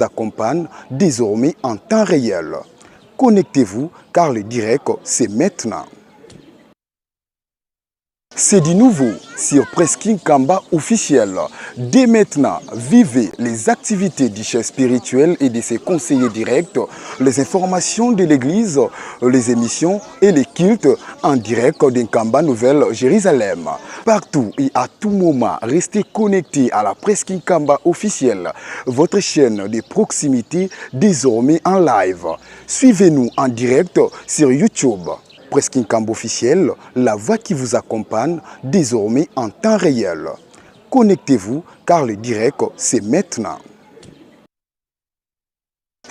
accompagne désormais en temps réel. Connectez-vous car le direct, c'est maintenant. C'est du nouveau sur Presking Kamba officiel. Dès maintenant, vivez les activités du chef spirituel et de ses conseillers directs, les informations de l'église, les émissions et les cultes en direct d'Nkamba Nouvelle Jérusalem. Partout et à tout moment, restez connectés à la Presking Kamba officielle, votre chaîne de proximité désormais en live. Suivez-nous en direct sur YouTube. Presking Kamba officiel, la voix qui vous accompagne désormais en temps réel. Connectez-vous car le direct, c'est maintenant.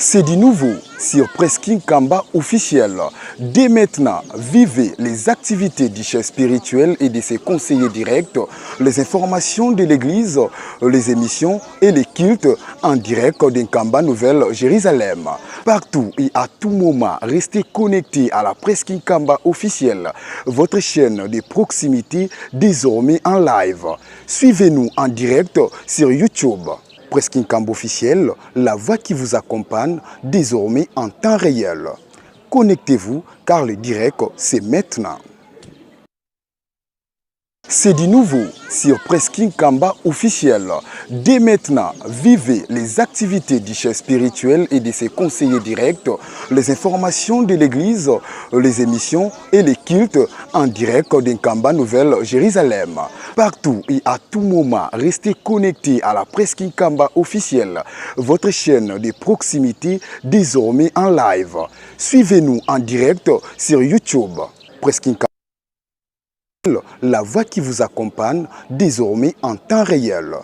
C'est du nouveau sur Presking Kamba officiel. Dès maintenant, vivez les activités du chef spirituel et de ses conseillers directs, les informations de l'église, les émissions et les cultes en direct d'Nkamba Nouvelle Jérusalem. Partout et à tout moment, restez connectés à la Presking Kamba officielle, votre chaîne de proximité désormais en live. Suivez-nous en direct sur YouTube. Presking Kamba officiel, la voix qui vous accompagne désormais en temps réel. Connectez-vous car le direct, c'est maintenant. C'est du nouveau sur Presking Kamba officiel. Dès maintenant, vivez les activités du chef spirituel et de ses conseillers directs, les informations de l'église, les émissions et les cultes en direct d'Nkamba Nouvelle Jérusalem. Partout et à tout moment, restez connectés à la Presking Kamba officielle, votre chaîne de proximité désormais en live. Suivez-nous en direct sur YouTube. Presking la voix qui vous accompagne désormais en temps réel.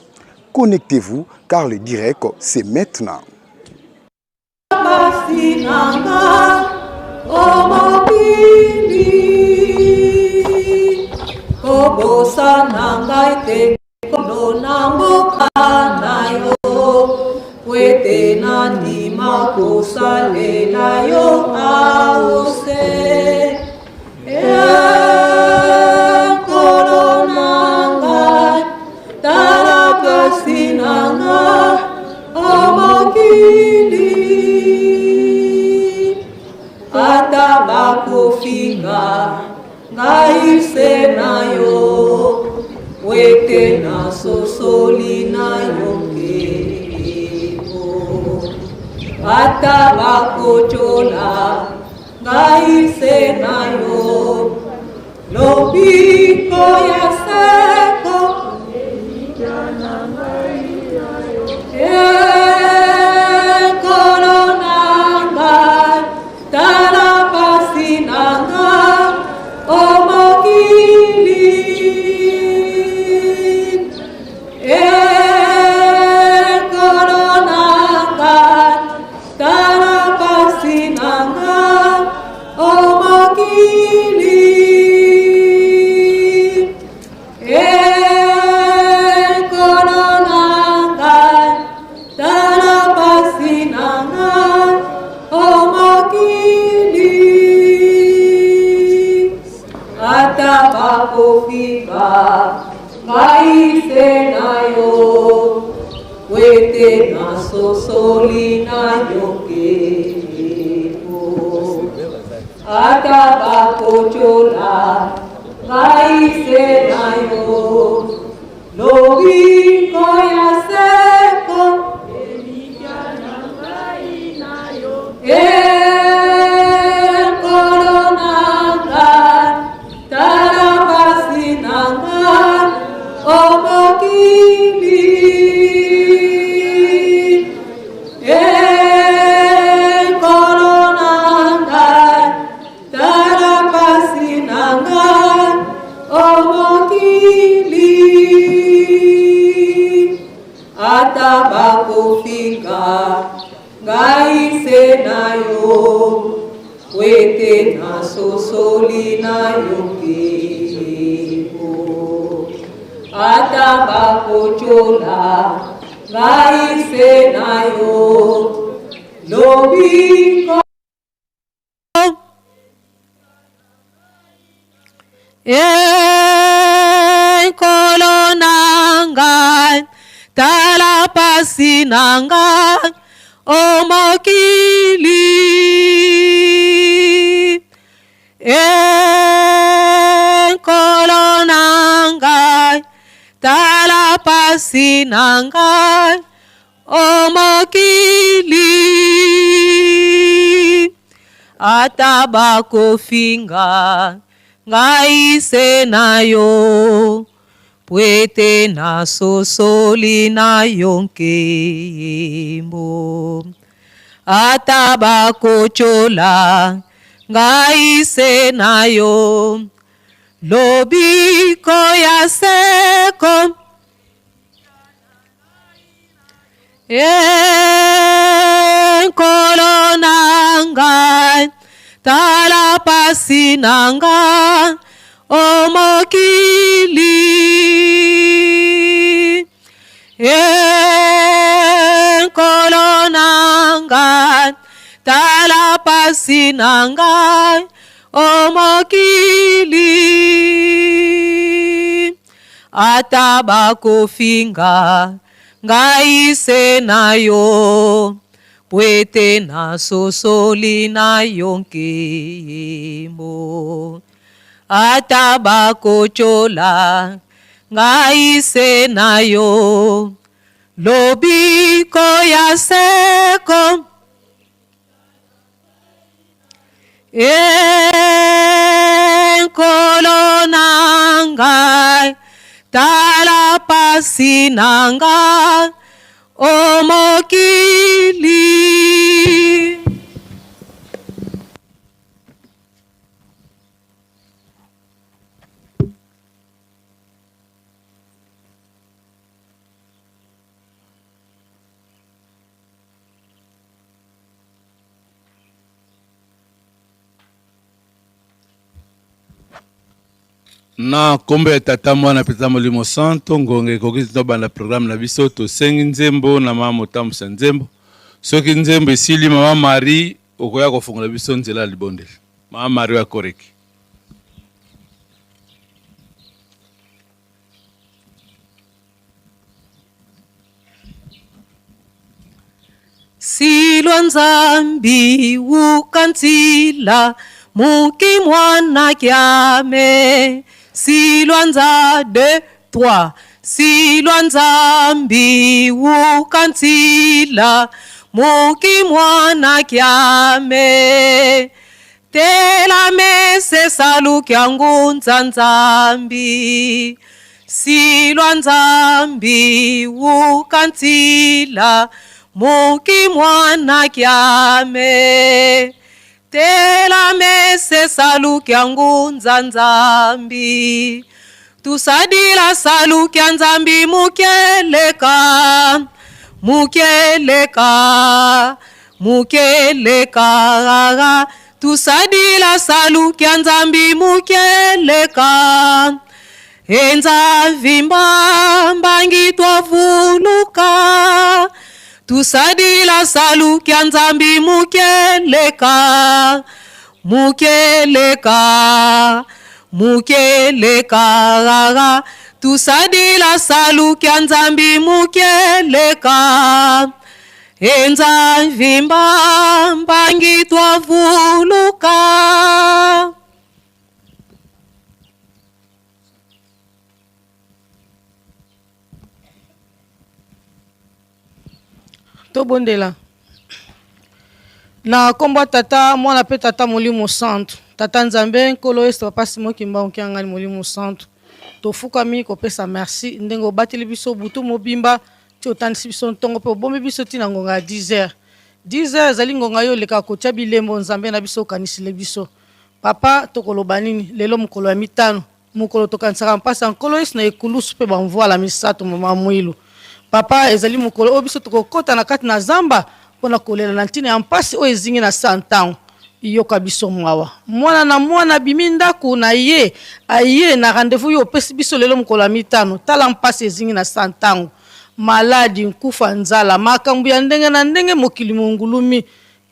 Connectez-vous car le direct, c'est maintenant. Pasi na nga o mokili kobosana ngai te nkolo na mboka na yo po ete nandima kosalela yo ause Nkolo na ngai tala pasi na nga o mokili ata bakofinga ngai se na yo po ete nasosoli na yo nkembo ata bakotyola ngai se na yo lobiko ya seko Nkolo na ngai tala pasi na nga o mokili Nkolo na ngai tala pasi na nga o mokili Nkolo na ngai tala pasi na nga o mokili ata bakofinga ngai se na yo po ete nasosoli na yo nkembo ata bakotyola ngai se na yo lobiko ya seko Nkolo na ngai tala pasi na ngai o mokili Nkolo na ngai tala pasi na ngai o mokili ata bakofinga ngai se na yo po ete nasosoli na yo nkembo ata bakotyola ngai se na yo lobiko Nkolo na ngai tala pasi na ngai o mokili. E Nkolo na ngai, tala pasi na ngai o mokili. Ata bakofinga ngai se na yo, pwete nasosoli na yo nkembo. Ata bakotyola ngai se na yo, lobiko ya seko. E Nkolo na ngai, tala pasi na ngai o mokili. E Nkolo na ngai, tala pasi na ngai o mokili. Ata bakofinga ngai se na yo, pwete nasosoli na yo nkembo. Ata bakotyola ngai se na yo, lobiko ya seko. E Nkolo na ngai, tala pasi na ngai o mokili. Na nkombo ya Tata, Mwana mpe Tata Molimo Santo, ngonga ekoki tobanda programme na biso. Tosengi nzembo na mama motambwisa nzembo. Soki nzembo esili, mama Marie okoya kofungola biso nzela ya libondeli. Mama Marie ya Koreki. Silwa Nzambi ukanzila muki mwana kyame silwa nza 2 3 silwa Nzambi ukanzila muki mwana kyame Tela mese salukia ngunza Nzambi, silwa Nzambi ukanzila muki mwana kyame. Tela mese salukia ngunza Nzambi, tusadila salukia Nzambi mukeleka, mukeleka, Mukeleka, tusadila salukia Nzambi mukeleka. Enza vimba mbangi twavuluka, tusadila salukia Nzambi mukeleka, mukeleka, mukeleka, tusadila salukia Nzambi mukeleka. Enza vimba mbangi twavuluka. Tobondela. Na nkombo ya Tata, Mwana mpe Tata Molimo Santu. Tata Nzambe, Nkolo Yesu, Papa Simon Kimbangu Kiangani Molimo Santu. Tofukami kopesa merci ndenge obateli biso butu mobimba Ti otandisi biso ntongo mpe obombi biso ti na ngonga ya 10 heures. 10 heures ezali ngonga yo olekaka kotia bilembo Nzambe na biso okanisile biso. Papa, tokoloba nini lelo mokolo ya mitano, mokolo tokanisaka mpasi ya Nkolo Yesu na ekulusu mpe bamvuala misato mama Mwilu. Papa, ezali mokolo oyo biso tokokota na kati na zamba mpo na kolela na ntina ya mpasi oyo ezingi na sa ntango. Yoka biso mawa. Mwana na mwana abimi ndako na ye, aye na rendez-vous yo opesi biso lelo mokolo ya mitano. Tala mpasi ezingi na sa ntango. Maladi, nkufa, nzala, makambo ya ndenge na ndenge, mokili mongulumi.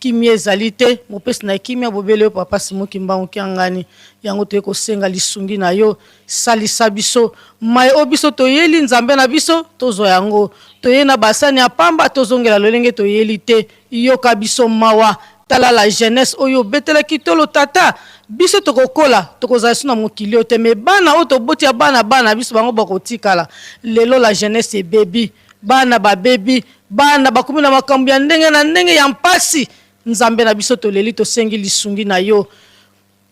Kimia ezali te, mopesi na kimia bobele yo Papa Simon Kimbangu Kiangani. Yango toye kosenga lisungi na yo, salisa biso. Maye oyo biso toyeli Nzambe na biso, tozwa yango. Toye na basani ya pamba, tozongela lolenge toyeli te. Yoka biso mawa. Tala la jeunesse oyo obetelaki tolo tata. Biso tokokola, tokozala lisusu na mokili oyo te, mais bana oyo toboti ya bana bana biso bango bakotikala. Lelo la jeunesse ebebi, bana babebi, Bana bakomi na makambo ya ndenge na ndenge ya mpasi. Nzambe na biso, toleli, tosengi lisungi na yo.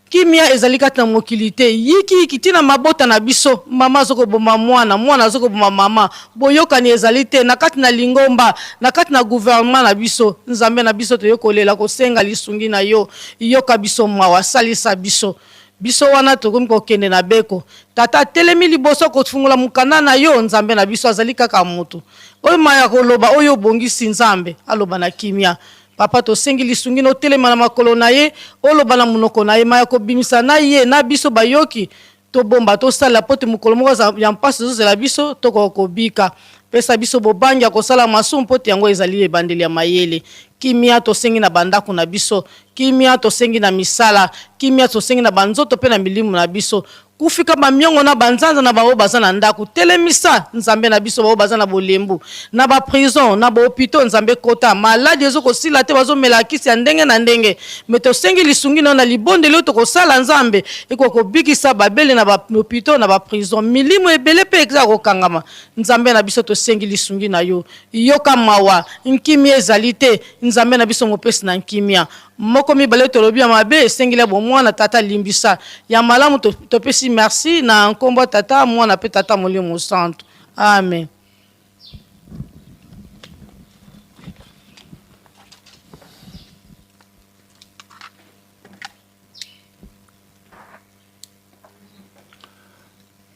Kimia ezali kati na mokili te. Yiki yiki ti na mabota na biso. Mama azo koboma mwana, mwana azo koboma mama. Boyokani ezali te na kati na lingomba, na kati na gouvernement na biso. Nzambe na biso, toye kolela, kosenga lisungi na yo. Yoka biso mawa, salisa biso. Biso wana tokomi kokende na beko. Tata atelemi liboso kofungola mokanda na yo, Nzambe na biso azali kaka moto. Oyo maye akoloba, oyo obongisi, Nzambe aloba na kimia. Papa tosengi lisungi na otelema na makolo na ye, oloba na monoko na ye, maye akobimisa na ye na biso bayoki, tobomba tosalela mpo te mokolo moko ya mpasi ezozela biso tokoka kobika. Pesa biso bobangi ya kosala masumu mpo te yango ezali ebandeli ya mayele. Kimia tosengi na bandako na biso, kimia tosengi na misala, kimia tosengi na banzoto mpe na milimo na biso. Kufika ba miongo na ba nzanza na baoyo baza na ndaku. Telemisa, Nzambe na biso, baoyo baza na bolembu, na ba prison, na ba hopitaux, Nzambe kota. Maladi ezo kosila te, bazo mela kisi ya ndenge na ndenge. Mais tosengi lisungi na yo na libondeli oyo tokosala, Nzambe, ekoka kobikisa babeli na ba hopitaux, na ba prison. Milimo ebele pe eza kokangama. Nzambe na biso, tosengi lisungi na yo. Yoka mawa. Nkimia ezali te. Nzambe na biso mopesi na nkimia. Moko mibale tolobi ya mabe esengeli ya bomwana tata limbisa ya malamu topesi merci na nkombo ya tata mwana pe tata molimo mosantu amen.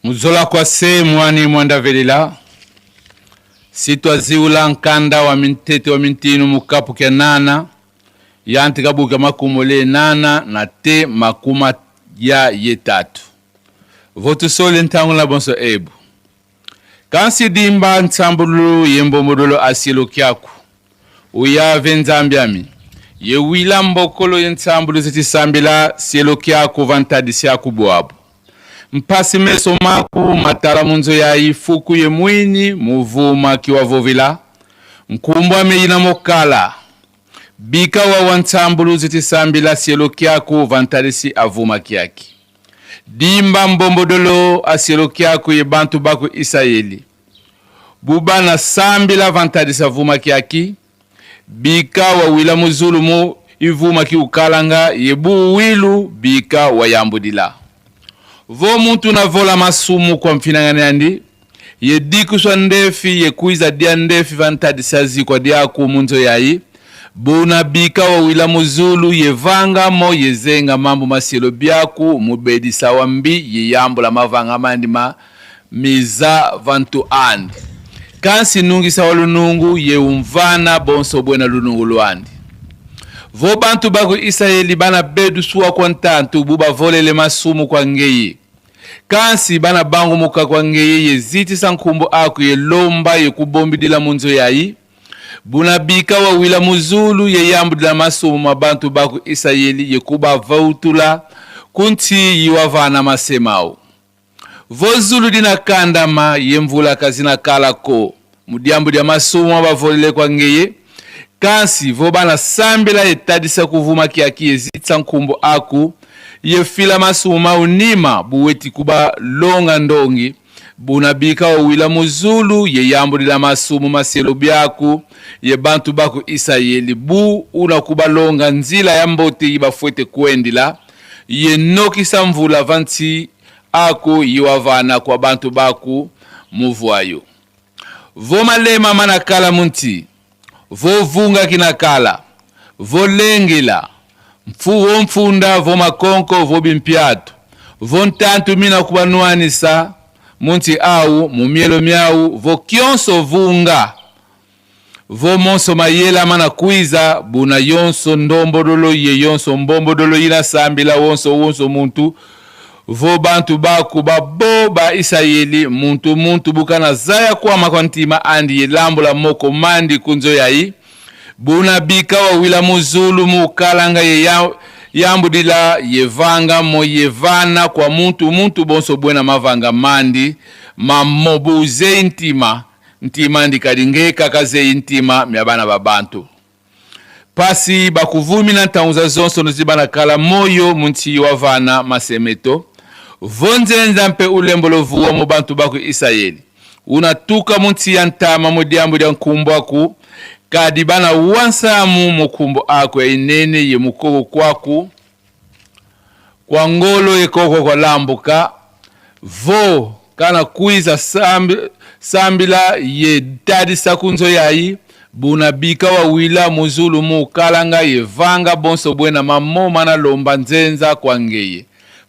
Muzola kwa se mwani mwandavelela sitwaziula nkanda wa mintete wa mintinu mukapu kya nana yanti kabuka makumo le nana na te makuma ya ye tatu votusole ntango na bonso ebu kansi dimba nsambululu ye mbombodolo asielo kyaku Uyave Nzambi ami, ye wila mbokolo ye nsambulu zitisambila sielo kyaku vantadi syaku buabu. Mpasi meso maku matala munzo yayi fuku ye mwinyi muvuma kiwavovila, nkumbu ame yina mokala. Bika wawa nsambulu zitisambila sielo kyaku vantalisi avuma kyaki. Dimba mbombodolo asielo kyaku ye bantu baku Isayeli. Bubana sambila vantadisa vuma kiaki, bika wa wila muzulu mu ivuma ki ukalanga ye bu wilu bika wa yambudila. Vo muntu na vola masumu kwa mfinangani andi, ye dikuswa ndefi ye kuiza dia ndefi vantadisa zikwa diaku munzo yayi, buna bika wa wila muzulu ye vanga mo ye zenga mambu masielo biaku mubedisa wa mbi ye yambula mavanga mandi ma Miza vantu andi. Kansi nungisa wa lunungu ye umvana bonso bwena lunungu lwandi. Vo bantu baku Isayeli bana bedu suwa kwa ntantu bu bavolele masumu kwa ngeye. Kansi bana bangu muka kwa ngeye ye zitisa nkumbu aku ye lomba ye kubombidila munzo yayi. Buna bika wa wila muzulu ye yambudila masumu ma bantu baku Isayeli ye kubavuutula kunti yiwa vana masemau. Vo zulu dina kandama ye mvula kazina kala ko mu diambu dia masumu abavolele kwa ngeye, kasi vo bana sambila ye tadisa kuvuma kiaki ye zitsa nkumbu aku ye fila masumu mau nima buweti kuba longa ndongi buna bika owila mu zulu ye yambulila masumu masielo biaku ye bantu baku Isayeli bu una kuba longa nzila ya mbote yi bafuete kuendila ye nokisa mvula va nti aku yiwavana kua bantu baku muvuayo. Vo malema mana kala mu nti, vo vungaki na kala, vo lengela, mfu vo mfunda vo makonko vo bimpiatu, vo ntantu mina kubanuanisa mu nti awu mu mielo miawu vo kionso vunga. Vo monso mayela mana kuiza buna yonso ndombodolo ye yonso mbombodolo yina sambila wonso wonso muntu vo bantu baku ba bo ba Isayeli muntu muntu bukana zaya kuama kwa ntima andi ye lambula moko mandi kunzo yayi. Buna bika wawila muzulu mukalanga ye ya, yambudila yevanga mo yevana kwa muntu muntu bonso bwena mavanga mandi mamobuze ntima ntima ndikadi ngekaka zeyi ntima mya bana ba bantu. Pasi bakuvumina ntangu za zonso nuzi bana kala moyo muntiyi wa vana masemeto vonzenza mpe ulembo lovuwa mu bantu baku Isayeli. Unatuka muntiyi ya ntama mu diambu dia nkumbu aku, kadi bana wansamu mu kumbu aku ya inene ye mukoko kwaku kwa ngolo ekoko kwa lambuka vo kana kuiza sambi, sambila ye tadisa kunzo yayi buna bika wa wila muzulu mu kalanga ye vanga bonso bwena mamoma na lomba nzenza kwa ngeye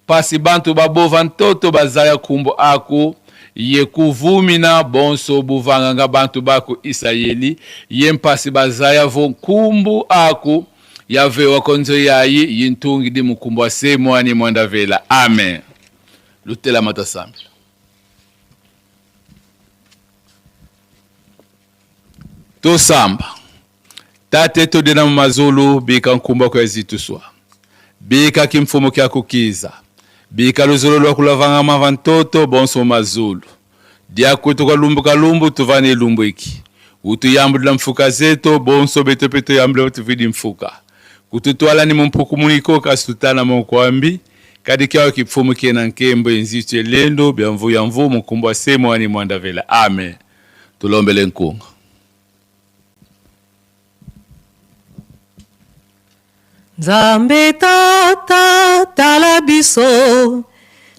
pasi bantu babova ntoto bazaya kumbo aku ye kuvumina bonso buvanganga bantu baku Isayeli ye mpasi bazaya vo nkumbu aku Yave wa konzo yayi yintungi di mukumbu wa se mwani mwanda vela. Amen. Lutela matasambila. Tosamba. Tate todena mu mazulu bika nkumba kwa zituswa. Bika kimfumo kya kukiza. Bika luzolo lwa kulavanga mava ntoto bonso mu mazulu. Diakutu kalumbu kalumbu tuvani elumbu iki. Utuyambulila mfuka zeto bonso beto pe toyambula tuvidi mfuka. Kututwala ni mumpuku muniko kasi tutana monkwambi. Kadi kyawa kipfumu kena nkembo enzitu elendo bya mvu ya mvu mukumbu wa semo ani mwanda vela. Amen. Tulombele nkunga. Nzambe Tata, tala biso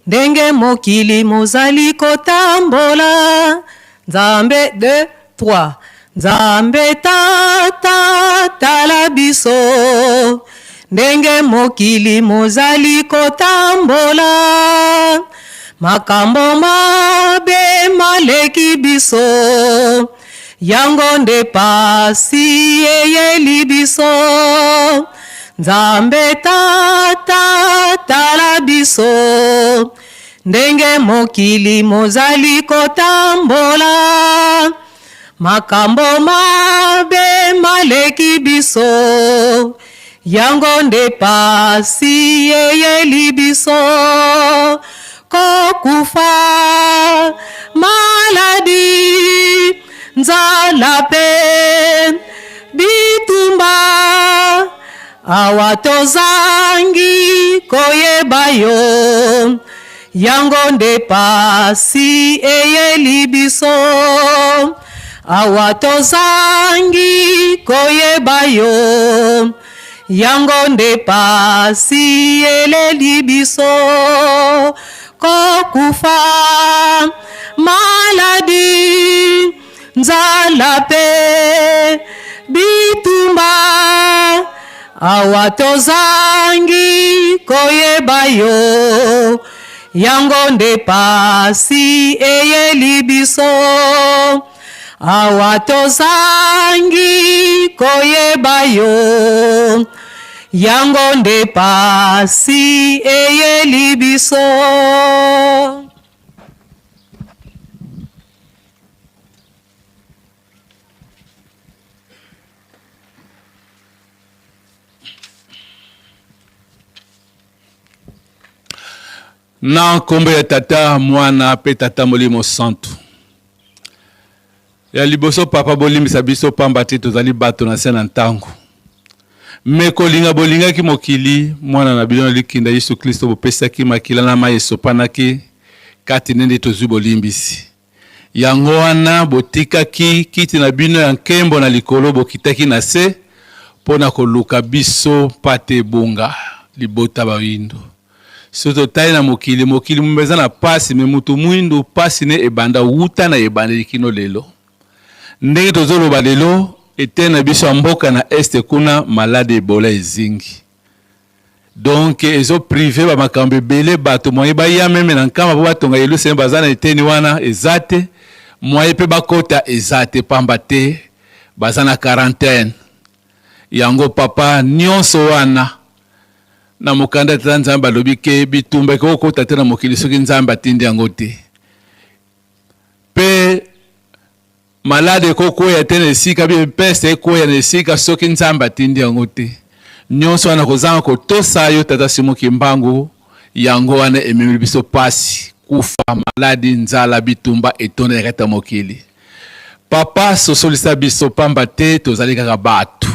ndenge mokili mozali kotambola. Nzambe 2 3 Nzambe Tata, tala biso ndenge mokili mozali kotambola. Makambo mabe maleki biso, yango nde pasi eyeli biso. Nzambe Tata, tala biso ndenge mokili mozali kotambola. Makambo mabe maleki biso, yango nde pasi eyeli biso. Kokufa, maladi, nzala pe bitumba, awa tozangi koyeba yo, yango nde pasi eyeli biso. Awa tozangi koyeba yo, yango nde pasi eleli biso. Kokufa, maladi, nzala pe bitumba, awa tozangi koyeba yo, yango nde pasi eyeli biso. Awa tozangi koyeba yo, yango nde pasi eyeli biso. Na nkombo ya Tata, Mwana mpe Tata Molimo Santu. Ya liboso papa, bolimbisa biso pamba te tozali bato na se na ntango. Me kolinga bolingaki mokili, mwana na bino na likinda Yesu Klisto bopesaki makila na mai esopanaki kati nde nde tozwi bolimbisi. Yango wana botikaki kiti na bino ya nkembo na likolo, bokitaki na se mpo na koluka biso mpate ebunga, libota bayindo. Soki totali na mokili, mokili mobimba eza na pasi, me mutu mwindu pasi ne ebanda wuta na ebandeli kino lelo. Ndenge tozoloba lelo, eteni na biso ya mboka na est kuna malade Ebola ezingi. Donc ezo prive ba makambo ebele bato moyen baya meme na Nkamba po batonga Yelusalemi baza na eteni wana eza te, moyen pe bakota eza te pamba te baza na quarantaine. Yango papa nionso wana na mokanda tata Nzambe alobi ke bitumba ekoki kokota te na mokili soki Nzambe atindi yango te. Pe. Malade ekokweya te na esika, bie peste ekweya na esika soki Nzambe atindi yango te. Nyonso wana kozanga kotosa yo Tata Simon Kimbangu, yango wana ememeli biso pasi, kufa, maladi, nzala, bitumba etonda na kati ya mokili. Papa sosolisa biso pamba te tozali kaka batu.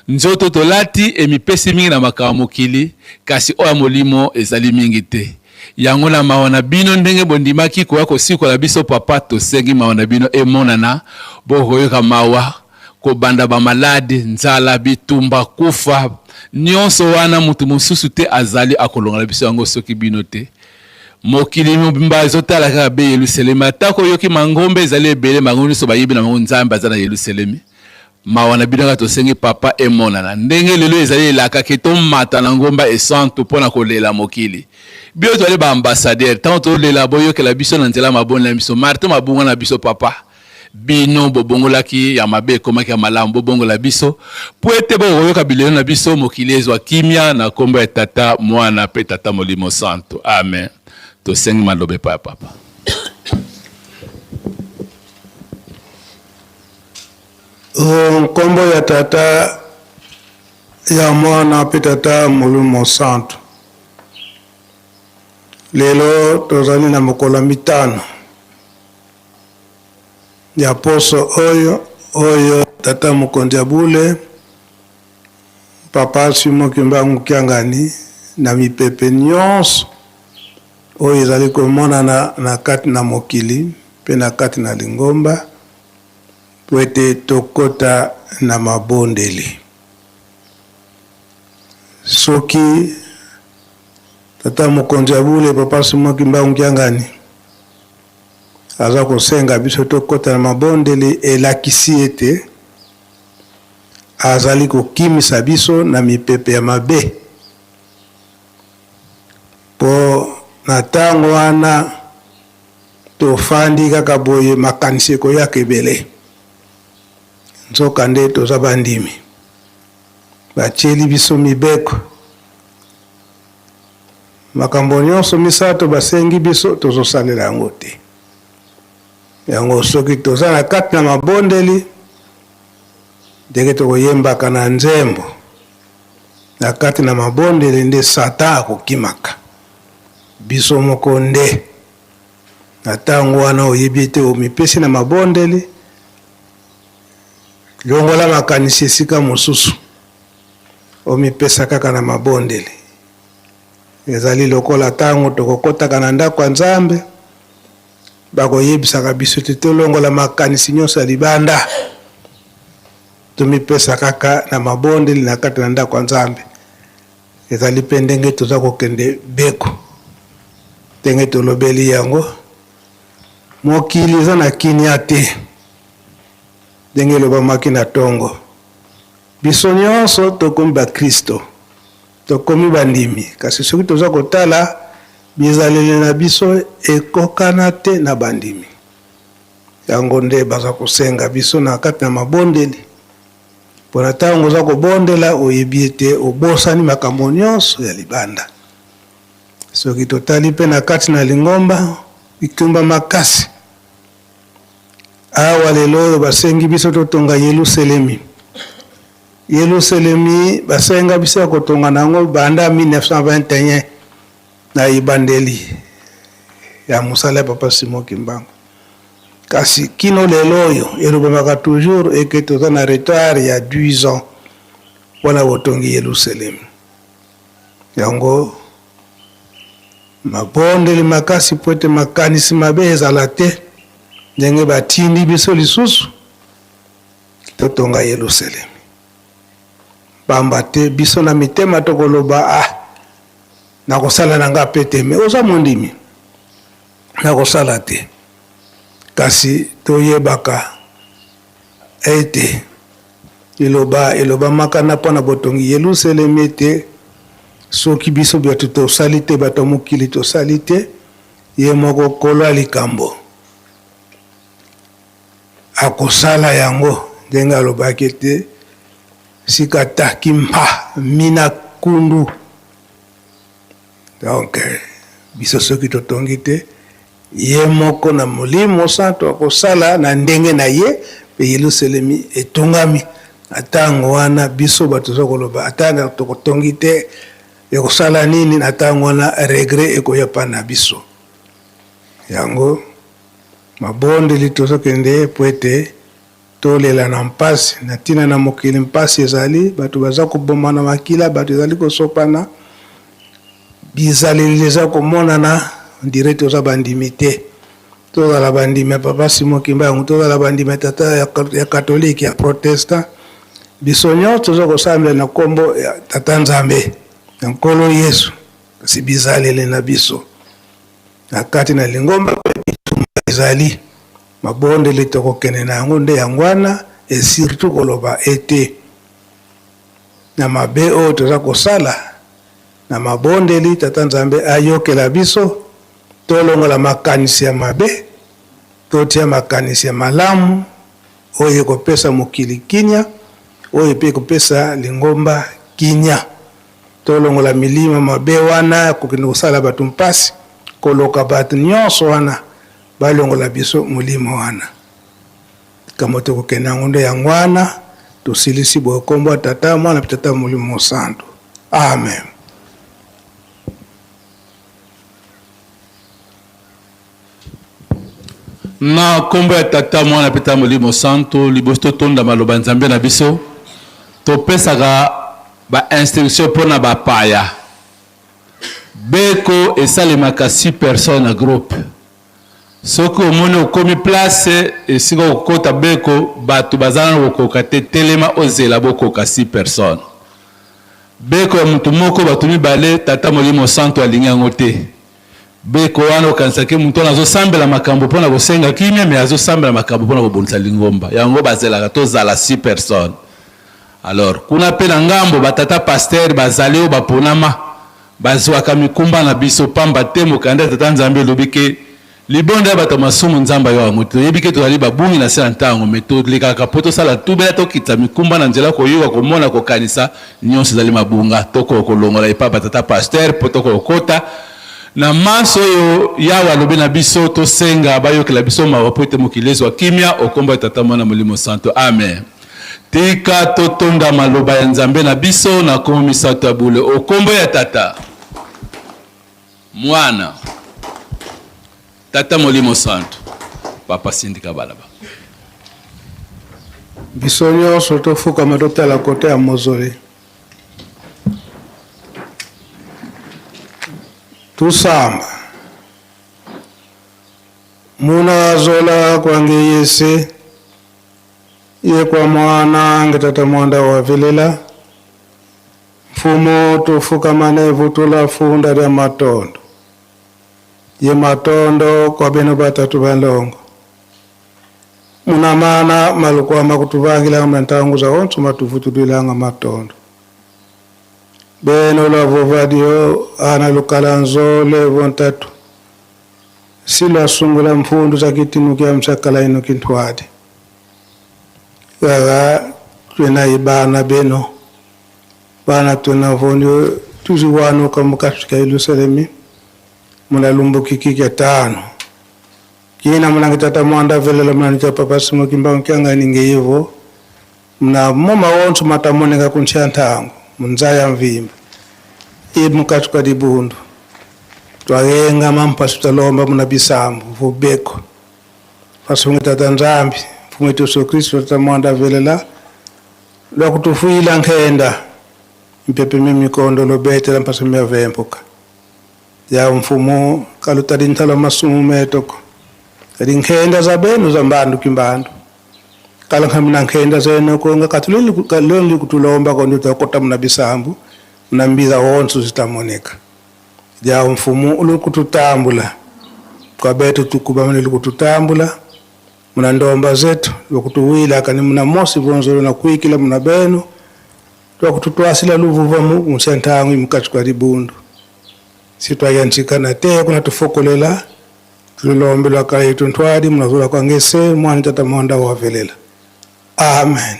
Nzoto tolati emipesi mingi na makambo ya mokili, kasi oyo ya molimo ezali mingi te. Yango na mawa na bino ndenge bondimaki koya kosikola biso papa, tosengi mawa na bino emonana, bokoyoka mawa kobanda ba malade, nzala, bitumba, kufa, nionso wana mutu mosusu te azali akolongola biso yango soki bino te. Mokili mobimba ezotala kaka be Yelusalemi, atako oyoki mangomba ezali ebele, bango nionso bayebi na bango Nzambe aza na Yelusalemi. Mawa na bino kaka tosengi papa emonana ndenge lelo ezali elaka ke tomata na ngomba esantu mpo na kolela mokili. Bino tozali ba ambassadeur ntango tolela boyokela biso na nzela maboni na biso Martin mabunga na biso papa. Bino bobongolaki ya mabe ekomaki ya malamu bobongola biso mpo ete bokoyoka bilelo na biso mokili ezwa kimia na kombo ya tata mwana mpe tata molimo santu amen. Tosengi maloba epai ya papa. O nkombo ya Tata, ya Mwana mpe Tata Molimo Mosantu. Lelo tozali na mokolo ya mitano ya poso oyo oyo Tata Mokonzi ya Bule Papa Simon Kimbangu Kiangani na mipepe nyonso oyo ezali komonana na kati na mokili mpe na kati na lingomba mpo ete tokota na mabondeli. Soki Tata Mokonzi ya Bule, Papa Simon Kimbangu Kiangani, aza kosenga biso tokota na mabondeli, elakisi ete azali kokimisa biso na mipepe ya mabe, mpo na tango wana Tofandi kaka boye makanisi ekoyaka ebele nzoka nde toza bandimi batieli biso mibeko makambo nyonso misato basengi biso tozosalela yango te yango soki toza na kati na mabondeli ndenge tokoyembaka na nzembo na kati na mabondeli nde satan akokimaka biso moko nde Na ntango wana oyebi ete omipesi na mabondeli, longola makanisi esika mosusu, omipesa kaka na mabondeli. Ezali lokola ntango tokokotaka na ndako ya Nzambe, bakoyebisaka biso ete tolongola makanisi nyonso ya libanda, tomipesa kaka na mabondeli na kati na ndako ya Nzambe. Ezali mpe ndenge toza kokende beko. Ndenge tolobeli yango, mokili eza na kinia te. Ndenge elobamaki na tongo, biso nyonso tokomi bakristo, tokomi bandimi, kasi soki toza kotala bizaleli na biso ekokana te na bandimi. Yango nde baza kosenga biso na kati na mabondeli. Mpo na ntango oza kobondela, oyebi ete obosani makambo nyonso ya libanda. Soki totali mpe na kati na lingomba, bitumba makasi. Awa lelo oyo basengi biso totonga Yelusalemi. Yelusalemi basenga biso ya kotonga na yango banda 1921 na ebandeli ya mosala ya Papa Simon Kimbangu. Kasi kino lelo oyo elobamaka toujours eke toza na retard ya 10 ans mpona botongi Yelusalemi. Yango mabondeli makasi mpo ete makanisi mabe ezala te, ndenge batindi biso lisusu totonga Yelusalemi. Pamba te biso na mitema tokoloba ah, nakosala na nga pe te, me oza mondimi nakosala te. Kasi toyebaka ete liloba elobamaka na mpo na botongi Yelusalemi ete soki biso bato tosali te, bato ya mokili tosali te, ye moko Nkolo ya likambo akosala yango, ndenge alobaki ete sikata kimpa mina kundu. Donc biso soki totongi te, Ye moko na Molimo Santu akosala na ndenge na ye, mpe Yelusalemi etongami. Na ntango wana biso bato toza koloba ata tokotongi te ekosala nini? Na ntango wana regret ekoya epai na biso. Yango mabondeli tozokende mpo ete tolela na mpasi na ntina na mokili. Mpasi ezali, bato baza kobomana, makila bato ezali kosopana, bizaleli eza komonana, on dirait toza bandimi te. Tozala bandimi ya Papa Simon Kimbangu, tozala bandimi ya tata ya katolike, ya protestant, biso nyonso toza kosambela na nkombo ya Tata Nzambe, ya Nkolo Yesu, kasi bizaleli na biso na kati na lingomba mpe bitumba ezali. Mabondeli tokokende na yango nde yango wana, et surtout koloba ete na mabe oyo toza kosala na mabondeli, Tata Nzambe ayokela biso, tolongola makanisi ya mabe, totia makanisi ya malamu oyo ekopesa mokili kinya, oyo mpe ekopesa lingomba kinya. Tolongola milimo mabe wana ya kokende kosala bato mpasi, koloka bato nyonso wana, balongola biso molimo wana. Likambo tokokende yango nde yango wana. Tosilisi boye nkombo ya Tata, Mwana mpe Tata Molimo Mosantu. Amen. Na nkombo ya Tata, Mwana mpe Tata Molimo Santo, liboso totonda maloba Nzambe na biso, topesaka ba instruction mpo na bapaya. Beko esalemaka six personnes na groupe. Soki omoni okomi place esika okokota beko, bato baza nano kokoka te, telema ozela bokoka six personnes. Beko ya moto moko, bato mibale, Tata Molimo Santo alingi yango te. Beko wana okanisa ke moto wana azosambela makambo mpo na kosenga kimia, mais azosambela makambo mpo na kobundisa lingomba. Yango bazelaka tozala six personnes. Alors kuna mpe na ngambo ba tata pasteur bazali oyo baponama, bazuaka mikumba na biso pamba te mokanda ya Tata Nzambe elobi ke libonda ya bato ya masumu Nzambe ayoka yango te. Toyebi ke tozali babungi na se ya ntango, mais tolekaka mpo tosala tubela tokitisa mikumba na nzela koyoka, komona, kokanisa, nionso ezali mabunga. Tokoka kolongola epai ba tata pasteur mpo tokoka kokota na manso oyo Yawe alobi na biso. Tosenga bayokela biso mawa mpo ete mokili ezwa kimia. O kombo ya Tata, Mwana, Molimo Santo. Amen. Tika totonda maloba ya Nzambe na biso na kombo misato ya bule. O kombo ya Tata, Mwana, Tata Molimo Santu. Papa sindika balaba. Biso nyonso tofukama totala kote ya mozoli. Tusamba. Muna zola kwange yese. Ye kwa mwana nge tata mwanda wa vilela Mfumo tufukamane vutula funda lya matondo Ye matondo kwa beno batatu balongo Muna mana malukwama kutuvangilanga muna ntangu za onso matuvutulwilanga matondo Beno lwa vovadio ana lukala nzole vontatu Si lwa sungula mfundu za kitinukia msakala ino kintwadi Kaka twena ye bana beno, bana twena vonio tuziwanuka mukati ka Yelusalemi muna lumbukiki kya tano. Kina munange tata mwanda velela munani kya papa Simo Kimbangu kyangani ngeyivo muna moma wonso matamoneka kuntsha ntango munzaya mvimba e mukati ka dibundu twayenga mampasi twalomba muna bisambu vubeko Fasungi Tata Nzambi, Mfumu wetu Yesu Kristo, Tata Mwanda velela lwa kutufuila nkhenda mpepe mi mikondo lobetela mpasa mi avempuka ya mfumu kalutali nthala masumu metoko kadi nkhenda za benu za mbandu kimbandu kala nkhamina nkhenda zenu konga katuleli kaloni kutulomba kondo takota muna bisambu muna mbiza wonso zitamoneka Ya mfumu uli kututambula kwa betu tukubamana kututambula muna ndomba zetu lwakutuwila kani muna mosi vonzolo na kuikila muna benu twakututwasila luvuva mu musyantangu imukati kwa libundu sitwayanchikana te kuna tufokolela tulilombelwa kaitu ntwali munazula kwa ngese mwana tata mwanda wavelela amen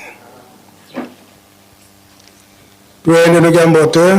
twende nokyambote.